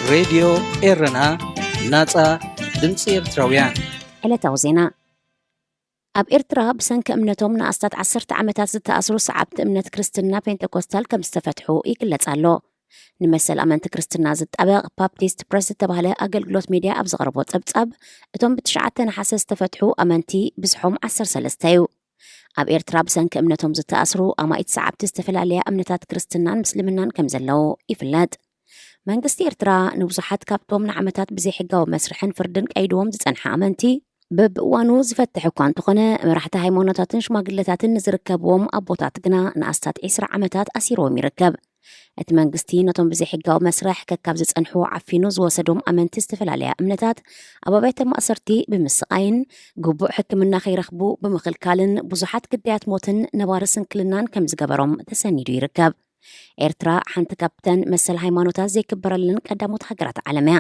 ሬድዮ ኤረና፣ ናጻ ድምጺ ኤርትራውያን። ዕለታዊ ዜና። ኣብ ኤርትራ ብሰንኪ እምነቶም ንኣስታት ዓሰርተ ዓመታት ዝተኣስሩ ሰዓብቲ እምነት ክርስትና ፔንቴኮስታል ከም ዝተፈትሑ ይግለጽ ኣሎ። ንመሰል ኣመንቲ ክርስትና ዝጣበቕ ባፕቲስት ፕረስ ዝተባህለ ኣገልግሎት ሚድያ ኣብ ዘቕረቦ ጸብጻብ፣ እቶም ብትሽዓተ ነሓሰ ዝተፈትሑ ኣመንቲ ብዝሖም ዓሰርተ ሰለስተ እዩ። ኣብ ኤርትራ ብሰንኪ እምነቶም ዝተኣስሩ ኣማኢት ሰዓብቲ ዝተፈላለያ እምነታት ክርስትናን ምስልምናን ከም ዘለዉ ይፍለጥ። መንግስቲ ኤርትራ ንብዙሓት ካብቶም ንዓመታት ብዘይሕጋዊ መስርሕን ፍርድን ቀይድዎም ዝጸንሐ ኣመንቲ በብእዋኑ ዝፈትሕ እኳ እንተኾነ፣ መራሕቲ ሃይማኖታትን ሽማግለታትን ንዝርከብዎም ኣቦታት ግና ንኣስታት ዒስራ ዓመታት ኣሲርዎም ይርከብ። እቲ መንግስቲ ነቶም ብዘይሕጋዊ መስርሕ ከካብ ዝጸንሑ ዓፊኑ ዝወሰዶም ኣመንቲ ዝተፈላለያ እምነታት ኣብ ኣብያተ ማእሰርቲ ብምስቓይን ግቡእ ሕክምና ከይረኽቡ ብምኽልካልን ብዙሓት ግዳያት ሞትን ነባሪ ስንክልናን ከም ዝገበሮም ተሰኒዱ ይርከብ። ኤርትራ ሓንቲ ካብተን መሰል ሃይማኖታት ዘይክበረለን ቀዳሞት ሃገራት ዓለም እያ።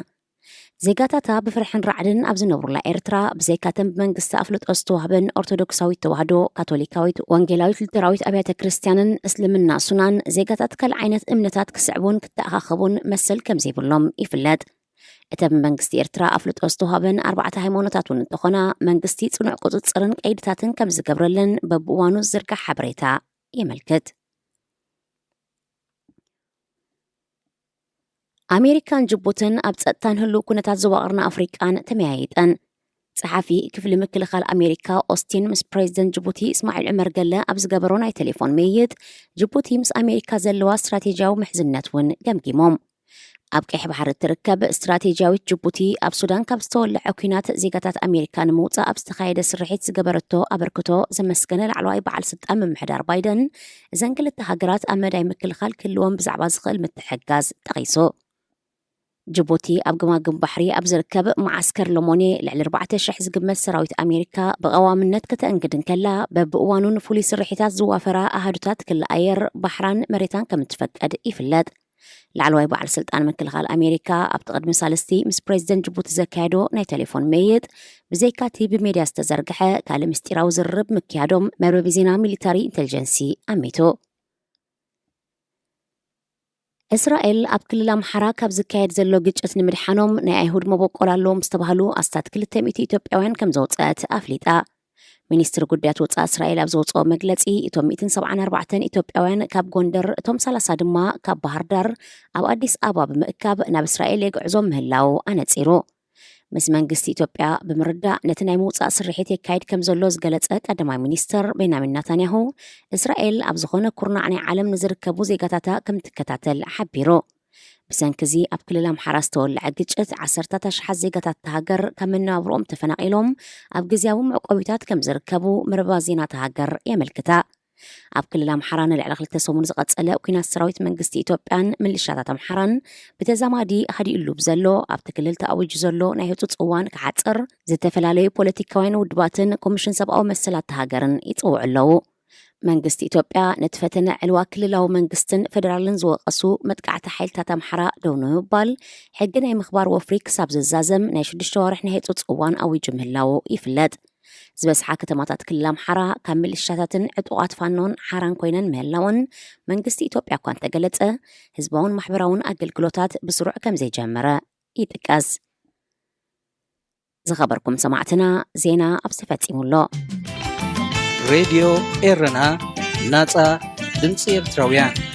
ዜጋታታ ብፍርሕን ራዕድን ኣብ ዝነብሩላ ኤርትራ፣ ብዘይካተን ብመንግስቲ ኣፍልጦ ዝተዋህበን ኦርቶዶክሳዊት ተዋህዶ፣ ካቶሊካዊት፣ ወንጌላዊት፣ ሉተራዊት ኣብያተ ክርስትያንን እስልምና ሱናን፣ ዜጋታት ካልእ ዓይነት እምነታት ክስዕቡን ክተኣኻኸቡን መሰል ከም ዘይብሎም ይፍለጥ። እተን ብመንግስቲ ኤርትራ ኣፍልጦ ዝተዋህበን ኣርባዕተ ሃይማኖታት እውን እንተኾና፣ መንግስቲ ጽኑዕ ቁጽጽርን ቀይድታትን ከም ዝገብረለን በብእዋኑ ዝዝርጋሕ ሓበሬታ የመልክት። ኣሜሪካን ጅቡትን ኣብ ጸጥታን ህሉው ኩነታት ዞባ ቀርኒ ኣፍሪቃን ተመያይጠን። ጸሓፊ ክፍሊ ምክልኻል ኣሜሪካ ኦስቲን ምስ ፕሬዚደንት ጅቡቲ እስማዒል ዑመር ገለ ኣብ ዝገበሮ ናይ ቴሌፎን ምይይጥ፣ ጅቡቲ ምስ ኣሜሪካ ዘለዋ ስትራቴጂያዊ ምሕዝነት እውን ገምጊሞም። ኣብ ቀይሕ ባሕሪ እትርከብ ስትራቴጂያዊት ጅቡቲ፣ ኣብ ሱዳን ካብ ዝተወልዐ ኲናት ዜጋታት ኣሜሪካ ንምውጻእ ኣብ ዝተኻየደ ስርሒት ዝገበረቶ ኣበርክቶ ዘመስገነ ላዕለዋይ በዓል ስልጣን ምምሕዳር ባይደን፣ እዘን ክልተ ሃገራት ኣብ መዳይ ምክልኻል ክህልዎም ብዛዕባ ዝኽእል ምትሕግጋዝ ጠቒሱ። ጅቡቲ ኣብ ገማግም ባሕሪ ኣብ ዝርከብ መዓስከር ሎሞኔ ልዕሊ ኣርባዕተ ሽሕ ዝግመት ሰራዊት ኣሜሪካ ብቐዋምነት ከተእንግድ እንከላ፣ በብእዋኑ ንፍሉይ ስርሒታት ዝዋፈራ ኣሃዱታት ክልኣየር ባሕራን መሬታን ከም እትፈቀድ ይፍለጥ። ላዕለዋይ በዓል ስልጣን ምክልኻል ኣሜሪካ ኣብቲ ቅድሚ ሳልስቲ ምስ ፕሬዚደንት ጅቡቲ ዘካየዶ ናይ ቴሌፎን ምይይጥ፣ ብዘይካቲ ብሜድያ ዝተዘርግሐ ካልእ ምስጢራዊ ዝርርብ ምክያዶም መርበብ ዜና ሚሊታሪ ኢንተሊጀንሲ ኣሚቱ። እስራኤል ኣብ ክልል ኣምሓራ ካብ ዝካየድ ዘሎ ግጭት ንምድሓኖም ናይ ኣይሁድ መበቆል ኣለዎም ዝተባህሉ ኣስታት ክልተ ሚእቲ ኢትዮጵያውያን ከም ዘውፅአት ኣፍሊጣ። ሚኒስትሪ ጉዳያት ወፃኢ እስራኤል ኣብ ዘውፅኦ መግለፂ፣ እቶም ሚእትን ሰብዓን ኣርባዕተን ኢትዮጵያውያን ካብ ጎንደር፣ እቶም ሰላሳ ድማ ካብ ባህር ዳር ኣብ ኣዲስ ኣበባ ብምእካብ ናብ እስራኤል የግዕዞም ምህላው ኣነፂሩ። ምስ መንግስቲ ኢትዮጵያ ብምርዳእ ነቲ ናይ ምውፃእ ስርሒት የካይድ ከም ዘሎ ዝገለጸ ቀዳማይ ሚኒስተር ቤንያሚን ናታንያሁ፣ እስራኤል ኣብ ዝኾነ ኩርናዕ ናይ ዓለም ንዝርከቡ ዜጋታታ ከም ትከታተል ሓቢሩ። ብሰንኪ እዚ ኣብ ክልል ኣምሓራ ዝተወልዐ ግጭት ዓሰርታት ኣሽሓት ዜጋታት እታ ሃገር ካብ መነባብሮኦም ተፈናቒሎም ኣብ ግዝያዊ መዕቆቢታት ከም ዝርከቡ መርበባት ዜና እታ ሃገር የመልክታ። ኣብ ክልል ኣምሓራ ንልዕሊ ክልተ ሰሙን ዝቐጸለ ኲናት ሰራዊት መንግስቲ ኢትዮጵያን ምልሻታት ኣምሓራን ብተዛማዲ ሃዲኡሉ ብዘሎ፣ ኣብቲ ክልል ተኣዊጁ ዘሎ ናይ ህጹጽ እዋን ክሓጽር፣ ዝተፈላለዩ ፖለቲካውያን ውድባትን ኮሚሽን ሰብኣዊ መሰላት እታ ሃገርን ይጽውዑ ኣለዉ። መንግስቲ ኢትዮጵያ ነቲ ፈተነ ዕልዋ ክልላዊ መንግስትን ፌደራልን ዝወቐሱ መጥቃዕቲ ሓይልታት ኣምሓራ ደው ንምባል፣ ሕጊ ናይ ምኽባር ወፍሪ ክሳብ ዝዛዘም ናይ ሽዱሽተ ዋርሕ ናይ ህጹጽ እዋን ኣዊጁ ምህላዉ ይፍለጥ። ዝበዝሓ ከተማታት ክልል ኣምሓራ ካብ ሚሊሻታትን ዕጡቓት ፋኖን ሓራን ኮይነን ምህላወን መንግስቲ ኢትዮጵያ እኳ እንተገለጸ፣ ህዝባውን ማሕበራውን ኣገልግሎታት ብስሩዕ ከም ዘይጀመረ ይጥቀስ። ዝኸበርኩም ሰማዕትና፣ ዜና ኣብዚ ፈጺሙ ኣሎ። ሬድዮ ኤረና፣ ናጻ ድምጺ ኤርትራውያን።